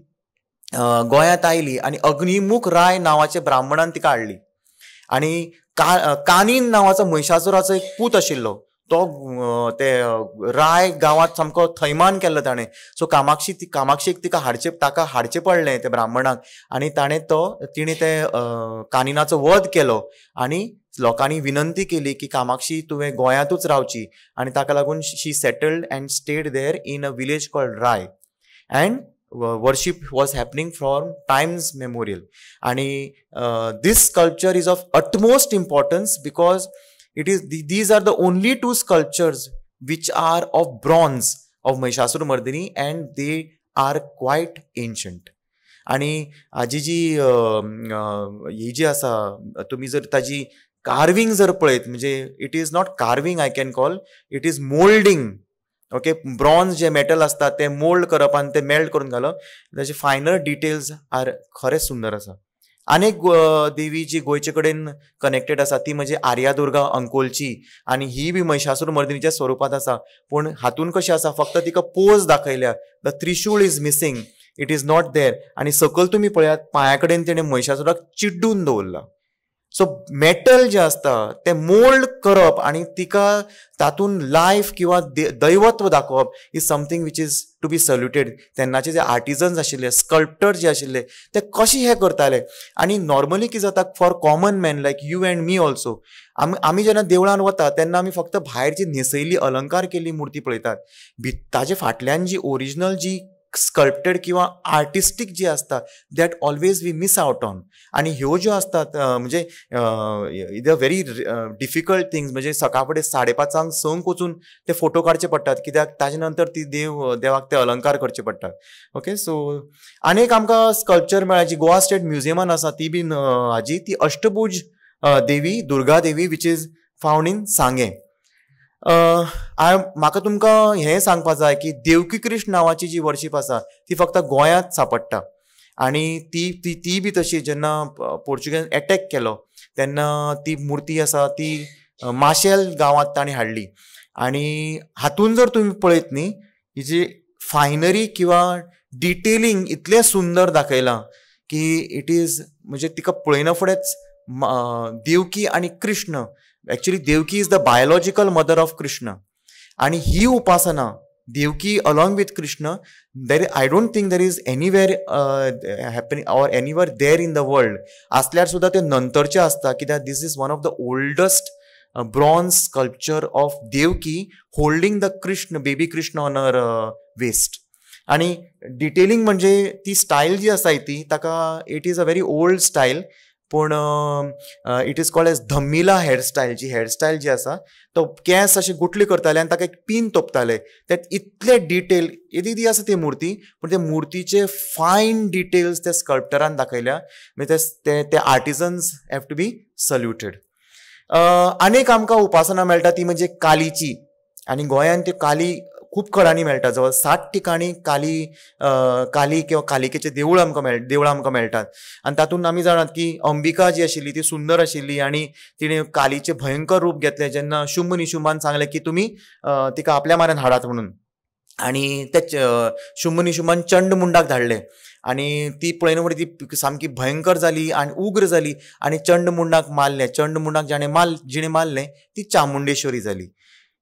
गोंयांत आयली आनी अग्निमुख राय नांवाचे ब्राह्मणान तिका हाडली आनी कानीन नांवाचो महिषासुराचो एक पूत आशिल्लो तो ते राय गांवांत सामको थैमान केल्लो ताणें. सो कामाक्षी कामाक्षीक तिका ताका हाडचें पडलें ते ब्राह्मणाक आनी ताणें तिणें ते कानिनाचो वध केलो आनी लोकांनी विनंती केली की कामाक्षी तुवें गोंयांतूच रावची आनी ताका लागून she settled and stayed there in a village called Rai and worship was happening from times memorial. And this sculpture is of utmost importance because it is these are the only two sculptures which are of bronze of Mahishasur Mardini and they are quite ancient. आणि हाजी जी ही जी आसा तुमी जर ताजी carving जर पळयत म्हणजे it is not carving, I can call it is moulding. Okay, bronze J metal आसता ते मोल्ड करप आनी ते मेल्ट करून घालप, ताचे फायनल डिटेल्स आर खरेंच सुंदर आसा. आनीक देवी जी गोंयचे कडेन कनेक्टेड आसा ती म्हणजे आर्यादुर्गा अंकोलची आनी ही बी महिषासूर मर्दिनीच्या स्वरुपांत आसा. पूण हातून कशें आसा, फक्त तिका पोज दाखयल्या, the trishul is missing, it is not there. आनी सकयल तुमी पळयात पांया कडेन तिणें महिषासुराक चिड्डून दवरला. सो मेटल जें आसता तें मोल्ड करप आनी तिका तातूंत लायफ किंवा दैवत्व दाखोवप is something which is to be saluted. तेन्नाचे जे आर्टिजन्स आशिल्ले, स्कल्प्टर जे आशिल्ले ते कशे हे करताले. आनी नॉर्मली कितें जाता, for common man like you and me also, आमी जेन्ना देवळान वता तेन्ना आमी फक्त भायर जी न्हेसयल्ली अलंकार केल्ली मुर्ती पळयतात, ताजे फाटल्यान जी ओरिजिनल जी स्कल्प्टेड किंवा आर्टिस्टीक जी आसता that always we miss out on. आनी ह्यो ज्यो आसतात म्हणजे the very difficult things, म्हणजे सकाळ फुडें 5:30 6 वचून ते फोटो काडचे पडटात कित्याक ताजे नंतर ती देवाक ते अलंकार करचे पडटात. ओके, सो आनी एक आमकां स्कल्पचर मेळ्ळा जी गोवा स्टेट म्युझियमान आसा ती बी हाजी ती Ashtabhuja Devi, Durga Devi, which is found in Sanguem. म्हाका तुमकां हें सांगपा जाय की देवकी कृष्ण नांवाची जी वर्शीप आसा ती फक्त गोंयांत सांपडटा आनी ती ती ती बी तशी जेन्ना पोर्चुगेज एटॅक केलो तेन्ना ती मुर्ती आसा ती माशेल गांवांत ताणें हाडली. आनी हातून जर तुमी पळयत न्ही, ही जी फायनरी किंवा डिटेलिंग इतलें सुंदर दाखयलां की it is म्हणजे तिका पळयना फुडेंच देवकी आनी Krishna, actually Devaki is the biological mother of Krishna आनी ही उपासना Devaki along with Krishna, there I don't think there is anywhere happening or anywhere there in the world. आसल्यार सुद्दां ते नंतरचे आसता कित्याक this is one of the oldest bronze sculpture of Devaki holding the Krishna, baby Krishna on her waist. आनी detailing म्हणजे ती style जी आसा ती ताका it is a very old style, पूण it is called as Dhammila hairstyle. जी hairstyle जी आसा तो केंस अशे गुटली करताले आनी ताका एक पीन तोपताले. ते इतले डिटेल येदी ती आसा ती मुर्ती, पूण ते मुर्तीचे फायन डिटेल्स त्या स्कल्प्टरान दाखयल्या. म्हणजे ते artisans have to be saluted. आनीक आमकां उपासना मेळटा ती म्हणजे कालीची. आनी गोंयांत त्यो काली खूब कडांनी मेळटा, जवळ 60 ठिकाणी काली काली किंवा कालिकेचे देवूळ आमकां देवळां आमकां मेळटात. आनी तातूंत आमी जाणात की अंबिका जी आशिल्ली ती सुंदर आशिल्ली आनी तिणें कालीचें भयंकर रूप घेतलें जेन्ना शुंभ निशुंभान सांगलें की तुमी तिका आपल्या माऱ्यान हाडात म्हणून. आनी ते शुंभ निशुंभान चंड मुंडाक धाडले आनी ती पळयना फुडें ती सामकी भयंकर जाली आनी उग्र जाली आनी चंड मुंडाक मारलें. चंड मुंडाक जिणें मारलें ती चामुंडेश्वरी जाली.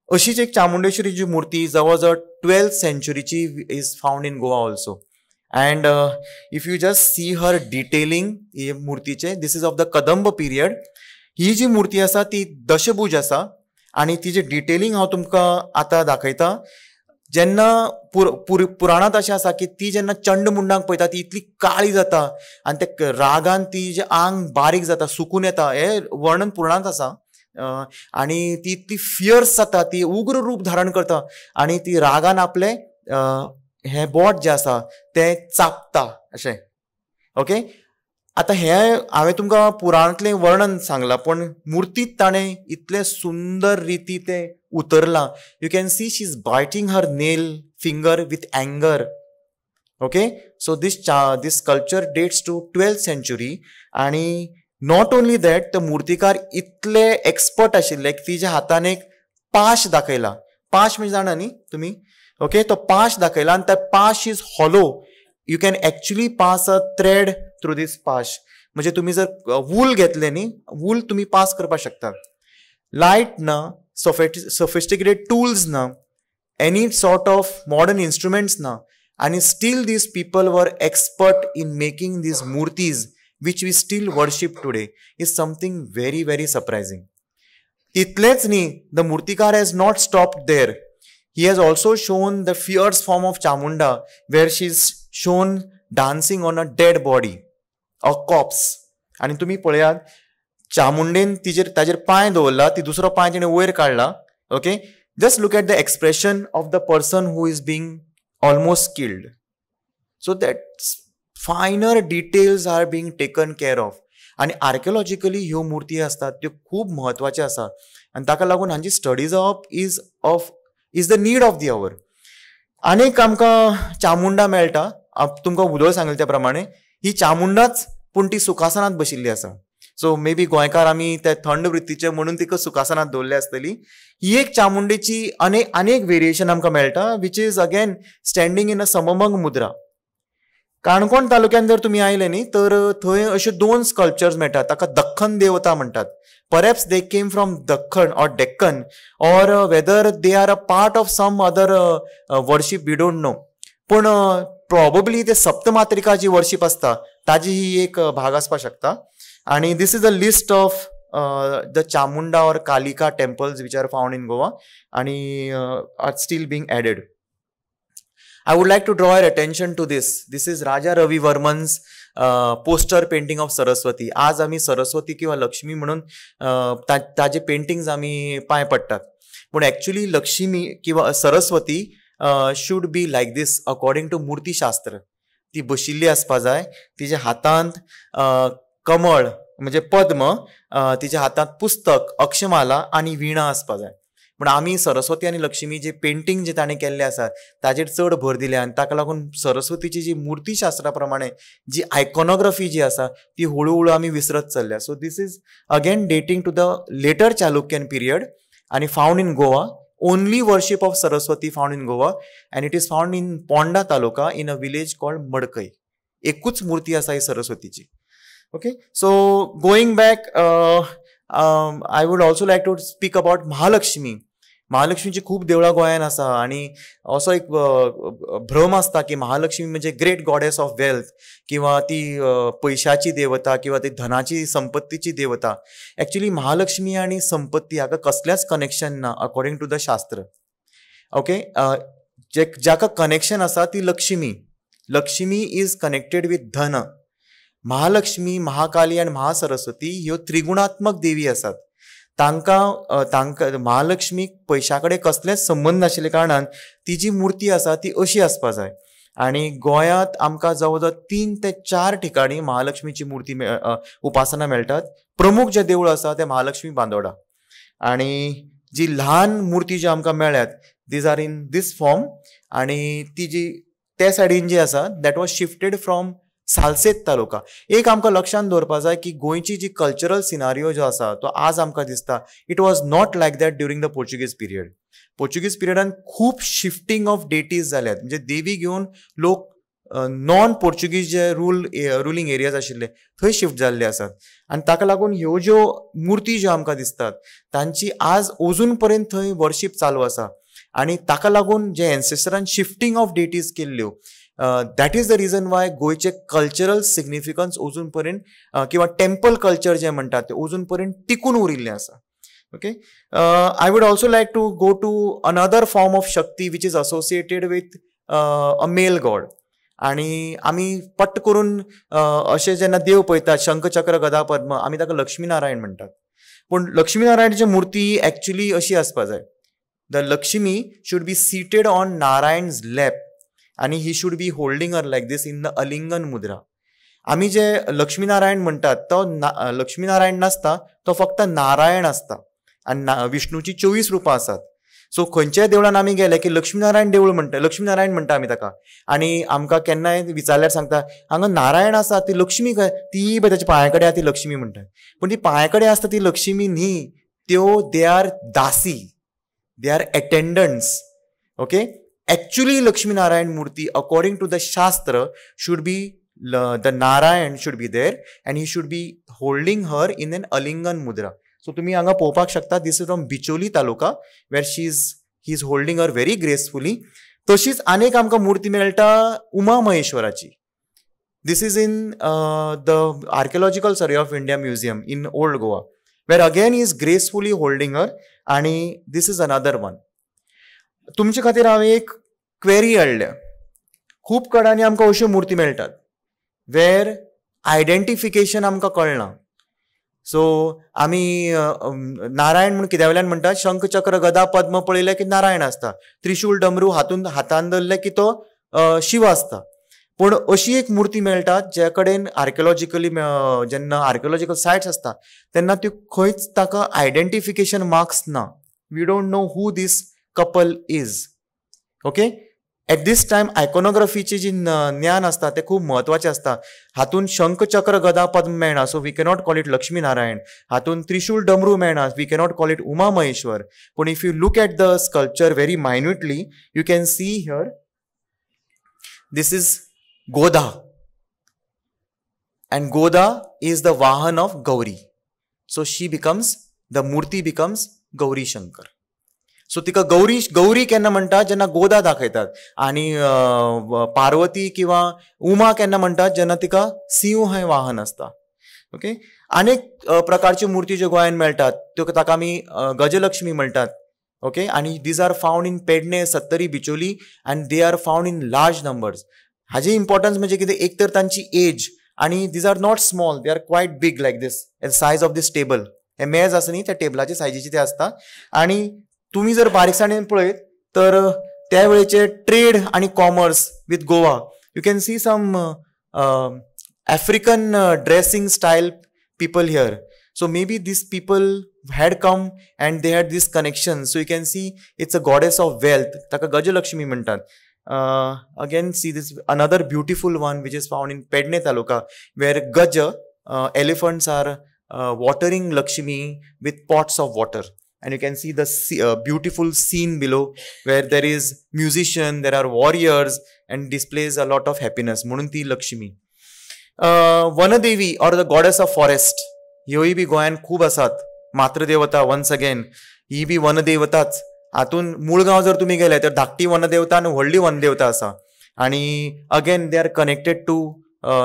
अशीच एक चामुंडेश्वरीची मूर्ती जवळ जवळ 12th सेंचुरीची is found in Goa also. And if you just see her detailing हे मुर्तीचे, this is of the Kadamba period. ही जी मूर्ती आसा ती दशभुज आसा आनी तिजें डिटेलिंग हांव तुमकां आतां दाखयता. जेन्ना पुराणांत अशें आसा की ती जेन्ना चंड मुंडाक पळयता ती इतली काळी जाता आनी ते रागान ती जें आंग बारीक जाता, सुकून येता, हें वर्णन पुराणांत आसा. आनी ती इतली फियर्स जाता, ती उग्र रूप धारण करता आनी ती रागान आपलें हें बोट जें आसा तें चापता अशें. ओके, आतां हें हांवें तुमकां पुराणांतलें वर्णन सांगलां, पूण मुर्तीत ताणें इतलें सुंदर रिती तें उतरलां. You can see she is biting her nail finger with anger. Okay, so this sculpture dates to 12th century. आनी not only that, ते मुर्तीकार इतले एक्सपर्ट आशिल्ले की तिच्या हातान एक पाश दाखयला. पाश म्हणजे जाणा न्ही तुमी? ओके, तो पाश दाखयला आनी त्या पाश is hollow. You can actually pass a thread through this पाश. म्हणजे तुमी जर वूल घेतले न्ही, वूल तुमी पास करपाक शकता. लायट ना, सोफिस्टिकेटेड टूल्स ना, any sort of modern instruments ना, आनी still these people were expert in making these murtis which we still worship today is something very very surprising. Itlench न्ही, the murtikar has not stopped there. He has also shown the fierce form of Chamunda where she is shown dancing on a dead body, a corpse. आनी तुमी पळयात, चामुंडेन तिजेर ताजेर पांय दवरला, ती दुसरो पांय तिणें वयर काडला. Okay, just look at the expression of the person who is being almost killed. So that finer details are being taken care of. आनी आर्किओलॉजिकली ह्यो मुर्ती आसतात त्यो खूब म्हत्वाच्यो आसा आनी ताका लागून हांची स्टडी जावप is the need of the hour. आनीक आमकां चामुंडा मेळटा, तुमकां उदळ सांगले त्या प्रमाणे ही चामुंडाच, पूण ती सुखासनांत बशिल्ली आसा. सो मे बी गोंयकार आमी त्या थंड वृत्तीचे म्हणून तिका सुखासनांत दवरल्या आसतली. ही एक चामुंडेची अनेक वेरिएशन आमकां मेळटा, which is again standing in a सममंग mudra. Canacona तालुक्यान जर तुमी आयले न्ही तर थंय अश्यो 2 स्कल्पचर्स मेळटात, ताका दख्खन देवता म्हणटात. Perhaps they came from Deccan or Deccan, or whether they are a part of some other worship we don't know. पूण प्रॉबेबली ते सप्तमात्रिका जी वर्शीप आसता ताजी ही एक भाग आसपाक शकता. आनी this is a list of the Chamunda or Kalika temples which are found in Goa आनी are still being added. I would like to draw your attention to this. This is Raja Ravi Varman's poster painting of Saraswati. आज आमी सरस्वती किंवा लक्ष्मी म्हणून ताजे paintings आमी पांय पडटात, पूण एक्चुअली लक्ष्मी किंवा Saraswati should be like this according to मूर्तिशास्त्र. ती बशिल्ली आसपा जाय, तिच्या हातांत कमळ म्हणजे पद्म, तिच्या हातांत पुस्तक, अक्षमाला आनी वीणा आसपा जाय. पूण आमी सरस्वती आनी लक्ष्मी जे पेंटींग जे ताणें केल्लें आसा ताजेर चड भर दिल्या आनी ताका लागून सरस्वतीची जी मूर्तिशास्त्रा प्रमाणे जी आयकॉनोग्राफी जी आसा ती हळू हळू आमी विसरत चल्ल्या. So this is again dating to the later Chalukyan period आनी found in Goa. Only worship of Saraswati found in Goa and it is found in Ponda taluka in a village called Madkai. एकूच मूर्ती आसा ही सरस्वतीची. Okay, so going back, I would also like to speak about Mahalakshmi. महालक्ष्मीची खूब देवळां गोंयांत आसा आनी असो एक भ्रम आसता की महालक्ष्मी म्हणजे ग्रेट गॉडेस ऑफ वेल्थ किंवा ती पयशाची देवता किंवा ती धनाची संपत्तीची देवता. एक्चुअली महालक्ष्मी आनी संपत्ती हाका कसलेंच कनेक्शन ना अकॉर्डिंग टू the शास्त्र. ओके, जे जाका कनेक्शन आसा ती Lakshmi. Lakshmi is connected with Dhan. Mahalakshmi, Mahakali आनी महासरस्वती ह्यो त्रिगुणात्मक देवी आसात. तांकां तांकां महालक्ष्मीक पयशा कडेन कसलेच संबंद नाशिल्ल्या कारणान तिजी मुर्ती आसा ती अशी आसपा जाय. आनी गोंयांत आमकां जवळ जवळ 3 ते 4 ठिकाणी महालक्ष्मीची मुर्ती उपासना मेळटात. प्रमुख जें देवूळ आसा तें महालक्ष्मी बांदोडा. आनी जी ल्हान मुर्ती ज्यो आमकां मेळ्ळ्यात these are in this form. आनी ती जी ते सायडीन जी आसा that was shifted from Salcete taluka. एक आमकां लक्षांत दवरपा जाय की गोंयची जी कल्चरल सिनारियो जो आसा तो आज आमकां दिसता it was not like that during the Portuguese period. Portuguese पिरियडान खूब शिफ्टींग ऑफ डेटीज जाल्यात. म्हणजे देवी घेवन लोक नॉन पोर्चुगीज जे रुलींग एरियाज आशिल्ले थंय शिफ्ट जाल्ले आसात. आनी ताका लागून ह्यो ज्यो मुर्ती ज्यो आमकां दिसतात तांची आज अजून पर्यंत थंय वर्शीप चालू आसा. आनी ताका लागून जे एन्सेस्टरान शिफ्टींग ऑफ डेटीज केल्ल्यो that is the reason why गोंयचे कल्चरल सिग्निफिकन्स अजून पर्यंत किंवा टेम्पल कल्चर जें म्हणटात तें अजून पर्यंत टिकून उरिल्लें आसा. Okay, I would also like to go to another form of Shakti which is associated with a male god. आनी आमी पट्ट करून अशें जेन्ना देव पळयतात शंखचक्र गदा पद्म आमी ताका लक्ष्मीनारायण म्हणटात. पूण लक्ष्मीनारायणाची मुर्ती एक्चुली अशी आसपा जाय. The Lakshmi should be seated on Narayan's lap आनी he should be holding her like this in the Alingan mudra. आमी जे लक्ष्मीनारायण म्हणटात तो लक्ष्मीनारायण नासता, तो फक्त नारायण आसता. आनी विष्णूची 24 रुपां आसात. सो खंयच्याय देवळान आमी गेले की लक्ष्मीनारायण देवूळ म्हणटा, लक्ष्मीनारायण म्हणटा आमी ताका. आनी आमकां केन्नाय विचारल्यार सांगता हांगा नारायण आसा ती लक्ष्मी खंय, ती पळय ताच्या पांया कडेन आसा ती लक्ष्मी म्हणटा. पूण ती पांया कडेन आसता ती लक्ष्मी न्ही, त्यो they are dasi, they are attendants. Okay, actually Lakshminarayan murti according to the shastra should be the Narayan should be there and he should be holding her in an Alingan mudra. So तुम्ही हांगा पळोवपाक शकता this is from Bicholim taluka where she is he is holding her very gracefully. तशीच आनीक आमकां मुर्ती मेळटा Uma महेश्वराची. This is in the Archaeological Survey of India museum in Old Goa where again is gracefully holding her. आनी this is another one. तुमचे खातीर हांवें एक क्वेरी हाडल्या. खूब कडांनी आमकां अश्यो मुर्ती मेळटात वेर आयडेंटिफिकेशन आमकां कळना. सो आमी नारायण म्हूण कित्या वयल्यान म्हणटात, शंख चक्र गदा पद्म पळयलें की नारायण आसता, त्रिशूल डमरू हातून हातान धरलें की तो शिव आसता. पूण अशी एक मुर्ती मेळटा ज्या कडेन आर्किओलॉजिकली जेन्ना आर्किओलॉजिकल सायट्स आसता तेन्ना त्यो खंयच ताका आयडेंटिफिकेशन मार्क्स ना. We don't know who this couple is. Okay, at this time आयकोनोग्राफीची जी ज्ञान आसता तें खूब म्हत्वाचें आसता. हातून शंख चक्र गदा पद्म मेळना, so we cannot call it Lakshmi Narayan. हातून त्रिशूल डमरू मेळना, we cannot call it Uma Maheshwar. पूण if you look at the sculpture very minutely you can see here this is Goda and Goda is the vahan of Gauri. So she becomes the murti becomes Gauri Shankar. So तिका गौरी गौरी केन्ना म्हणटात जेन्ना गोदा दाखयतात, आनी पार्वती किंवा उमा केन्ना म्हणटात जेन्ना तिका सिंह हें वाहन आसता. ओके, अनेक प्रकारच्यो मुर्ती ज्यो गोंयांत मेळटात त्यो ताका आमी गजलक्ष्मी म्हणटात. ओके, आनी these are found in Pedne, Sattari, Bicholim and they are found in large numbers. हाजे इम्पॉर्टन्स म्हणजे कितें, एक तर तांची एज, आनी these are not small, they are quite big like this size of this table. हें मेज आसा न्ही त्या टेबलाचे सायजीचे ते आसता. आनी तुम्ही जर बारीकसाणेन पळयत तर त्या वेळेचे ट्रेड आनी commerce with Goa, you can see some African dressing style people here. So maybe these people had come and they had this connection. So you can see it's a goddess of wealth, ताका गजलक्ष्मी म्हणटात. Again see this another beautiful one which is found in Pedne taluka where gaja elephants are watering Lakshmi with pots of water. And you can see the beautiful scene below where there is musician, there are warriors and displays a lot of happiness. म्हणून ती Lakshmi. Vandevi or the goddess of forest, ह्योय बी गोंयांत खूब आसात. मातृदेवता once again ही बी वनदेवताच. हातून मुळगांव जर तुमी गेले तर धाकटी वनदेवता आनी व्हडली वनदेवता आसा. आनी again they are connected to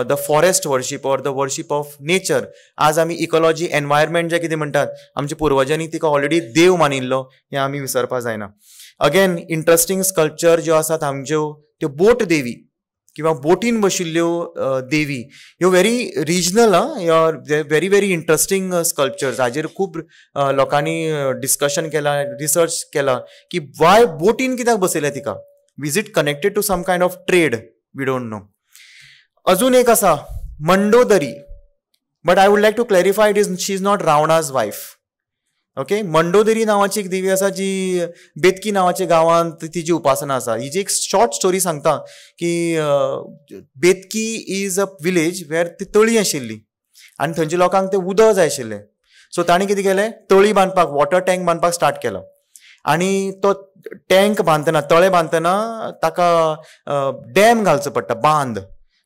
the forest worship or the worship of nature. आज आमी इकॉलॉजी, एनवायरमेंट जे कितें म्हणटात, आमच्या पुर्वजांनी तिका ऑलरेडी देव मानिल्लो, हें आमी विसरपा जायना. अगेन इंट्रस्टींग स्कल्पचर ज्यो आसात आमच्यो, त्यो बोट देवी किंवा बोटीन बशिल्ल्यो देवी, ह्यो व्हेरी रिजनल आं, व्हेरी व्हेरी इंट्रस्टींग स्कल्पचर्स. हाजेर खूब लोकांनी डिस्कशन केलां, रिसर्च केलां की वाय बोटीन कित्याक बसयल्या तिका, is it connected to some kind of trade, we don't know. अजून एक आसा Mandodari, but I would like to clarify, it is she is not Ravana's wife. Okay, Mandodari नांवाची एक देवी आसा जी बेतकी नांवाच्या गांवांत तिची उपासना आसा. ही जी एक शॉर्ट स्टोरी सांगता की Betki is a village where ती तळी आशिल्ली आनी थंयच्या लोकांक तें उदक जाय आशिल्लें. सो तांणी कितें केलें, तळी बांदपाक, वॉटर टँक बांदपाक स्टार्ट केलो आनी तो टँक बांदतना, तळें बांदतना ताका डॅम घालचो पडटा, बांद.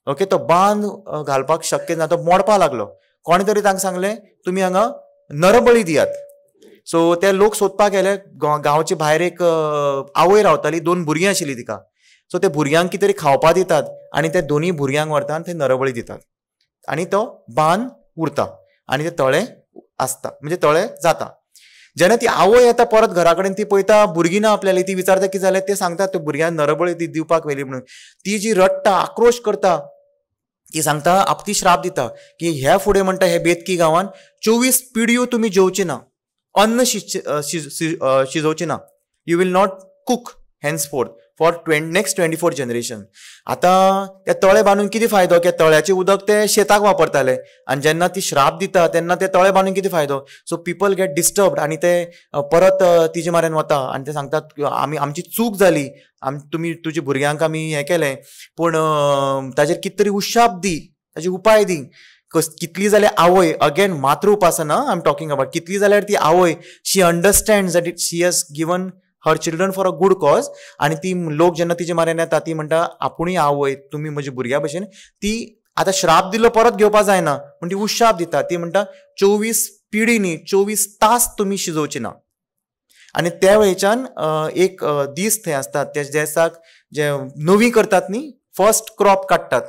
ओके, तो बांद घालपाक शक्य ना, तो मोडपाक लागलो. कोणे तरी तांकां सांगलें तुमी हांगा नरबळी दियात. सो ते लोक सोदपाक गेले, गांवचे भायर एक आवय रावताली, दोन भुरगीं आशिल्लीं तिका. सो ते भुरग्यांक कितें तरी खावपा दितात आनी ते दोनूय भुरग्यांक व्हरता आनी ते नरबळी दितात आनी तो बांद उरता आनी ते तळें आसता, म्हणजे तळें जाता. जेन्ना ती आवय येता परत घरा कडेन, ती पळयता भुरगीं ना आपल्याली, ती विचारता कितें जालें, ते सांगतात ते भुरग्यांक नरबळी ती दिवपाक व्हेली म्हणून. ती जी रडटा, आक्रोश करता, ती सांगता, आपती श्राप दिता की ह्या फुडें म्हणटा हे बेतकी गांवान 24 पिढयो तुमी जेवचे ना, अन्न शिजोवचे ना, you will not cook henceforth for next 24 generation. आतां ते तळे बांदून कितें फायदो, की तळ्याचें उदक ते शेताक वापरताले आनी जेन्ना ती श्राप दिता तेन्ना ते तळे बांदून कितें फायदो. सो पिपल गेट डिस्टर्बड आनी ते परत तिजे माऱ्यान वता आनी ते सांगतात आमी, आमची चूक जाली, तुमी तुज्या भुरग्यांक आमी हें केलें, पूण ताजेर कितें तरी उशाप दी, ताजे उपाय दी. कितली जाल्यार आवय, अगेन मातृ उपासना I am talking about, कितली जाल्यार ती आवय, she understand that she has given her children for a good cause. आनी ती लोक जेन्ना तिजे माऱ्यान येता ती म्हणटा आपुणूय आवय, तुमी म्हज्या भुरग्या भशेन. ती आतां श्राप दिलो परत घेवपा जायना पूण ती उशाप दिता, ती म्हणटा 24 पिढींनी 24 तास तुमी शिजोवचे ना. आनी त्या वेळच्यान एक दीस थंय आसतात त्या दिसाक जे नवी करतात न्ही, फर्स्ट क्रॉप काडटात.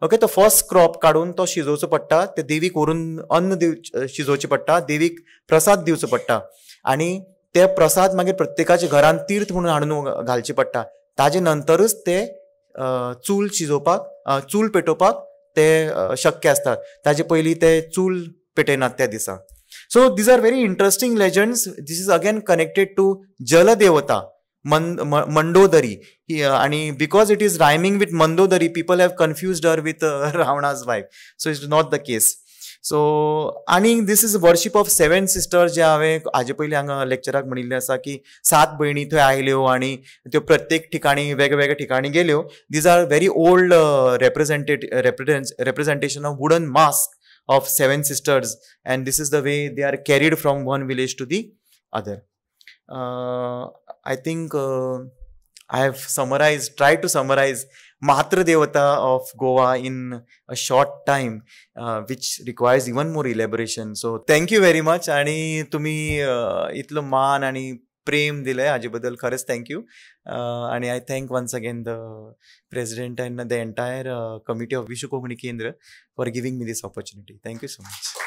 ओके, तो फर्स्ट क्रॉप काडून तो शिजोवचो पडटा, ते देवीक व्हरून अन्न शिजोवचें पडटा, देवीक प्रसाद दिवचो पडटा आनी ते प्रसाद मागीर प्रत्येकाच्या घरान तीर्थ म्हणून हाडून घालचे पडटा. ताजे नंतरूच ते चूल शिजोवपाक, चूल पेटोवपाक ते शक्य आसता, ताजे पयलीं ते चूल पेटयनात त्या दिसा. So these are very interesting legends. This is again connected to जलदेवता Mandodari, आणि because it is rhyming with Mandodari, people have confused her with Ravana's wife. So it's not the case. So आनी this is worship of 7 sisters, जे हांवें हाजे पयलीं हांगा लेक्चराक म्हणिल्लें आसा की 7 भयणी थंय आयल्यो आनी त्यो प्रत्येक ठिकाणी वेगवेगळ्या ठिकाणी गेल्यो. These are very old representation of wooden mask of 7 sisters and this is the way they are carried from one village to the other. I think I have summarized, tried to summarize Matradevata of Goa in a short time, which requires even more elaboration. So thank you very much. आणि तुम्ही इतलो मान आणि प्रेम दिलें हाजे बद्दल खरेंच thank you. आणि I thank once again the president and the entire committee of Vishwa Konkani Kendra for giving me this opportunity. Thank you so much.